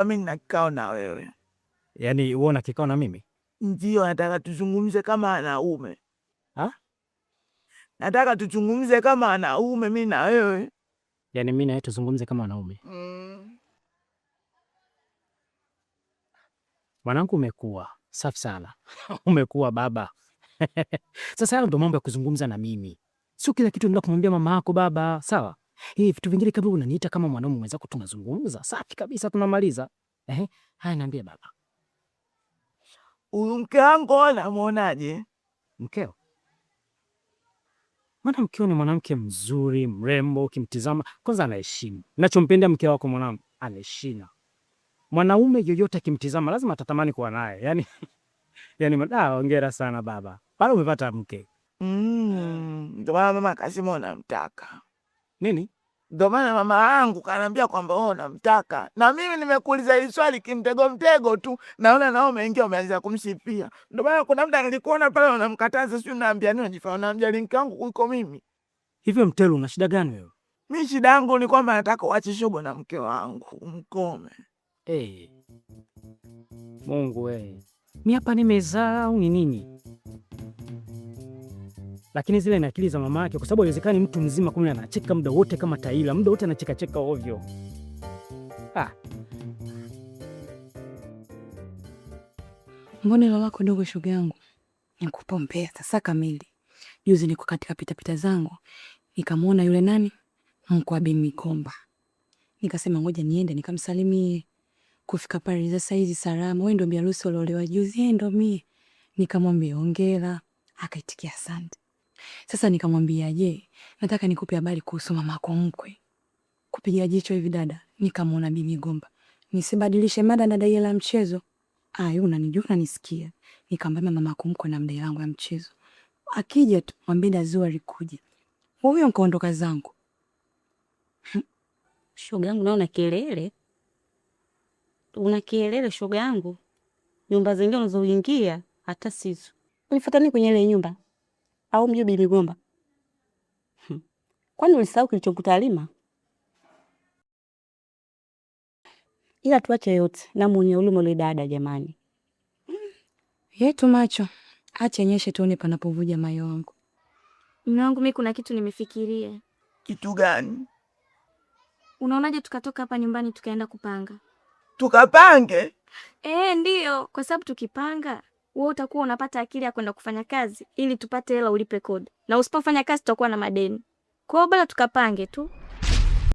Mimi nina kikao na wewe. Yaani wewe una kikao na mimi? Ndio, nataka tuzungumze kama wanaume. Ha? Nataka tuzungumze kama wanaume, mimi na wewe. Yaani mimi na wewe tuzungumze kama wanaume? Mm. Mwanangu, umekuwa safi sana. Umekuwa baba. Sasa hayo ndo mambo ya kuzungumza na mimi, sio kila kitu ndio kumwambia mama yako baba, sawa? Hii vitu vingine kama unaniita kama mwanaume mwenzako tunazungumza, safi kabisa, tunamaliza. Ehe, haya niambie baba. Huyu mke wangu namuonaje? Mkeo? Maana mkeo ni mwanamke mzuri, mrembo, ukimtizama kwanza anaheshimu. Nachompenda mke wako mwanangu, anaheshima. Mwanaume yoyote akimtizama lazima atatamani kuwa naye. Yaani yaani hongera sana baba. Pale umepata mke. Ndio maana mama akasema unamtaka. Nini? Ndio maana mama yangu kaniambia kwamba wewe unamtaka. Na mimi nimekuuliza hili swali kimtego mtego tu. Naona nao umeingia umeanza kumsifia. Ndio maana kuna muda nilikuona pale unamkataza, sio unaambia nini, unajifanya unamjali mke wangu kuliko mimi. Hivyo Mtelu, una shida gani wewe? Mimi shida yangu ni kwamba nataka uache shobo na mke wangu, mkome. Hey. Mungu wewe. Mimi hapa nimezaa au ni nini? Lakini zile ni akili za mama yake, kwa sababu haiwezekani mtu mzima kumbe anacheka muda wote kama taila, muda wote anacheka cheka ovyo. Ah. Mbona hilo lako dogo, shoga yangu? Nikupompea sasa kamili. Juzi niko katika pitapita zangu nikamwona yule nani mkwa Bi Mikomba, nikasema ngoja niende nikamsalimie. Kufika pale sasa hizi salama, wewe ndio bi harusi uliolewa juzi? Yeye ndio mie. Nikamwambia hongera, akaitikia asante. Sasa nikamwambia je, nataka nikupe habari kuhusu mama yako mkwe. Kupiga jicho hivi dada, nikamwona Bi Migomba. Nisibadilishe mada na dai la mchezo. Ah, unanijua unanisikia. Nikamwambia mama yako mkwe na mdai langu ya mchezo. Akija tu mwambie Dazua alikuja. Huyo nikaondoka zangu. Shoga yangu naona kelele. Una kelele shoga yangu. Nyumba zingine unazoingia hata sizo. Unifuata nini kwenye ile nyumba? Au mjui Bi Migomba? Kwani ulisahau kilichokuta Halima? Ila tuache yote na mwenye huruma yule dada jamani. Yetu macho. Acha nyeshe tuone panapovuja mayo wangu. Mume wangu, mimi kuna kitu nimefikiria. Kitu gani? Unaonaje tukatoka hapa nyumbani tukaenda kupanga? Tukapange? Ndio, kwa sababu tukipanga wewe utakuwa unapata akili ya kwenda kufanya kazi ili tupate hela ulipe kodi. Na usipofanya kazi tutakuwa na madeni. Kwa hiyo bora tukapange tu.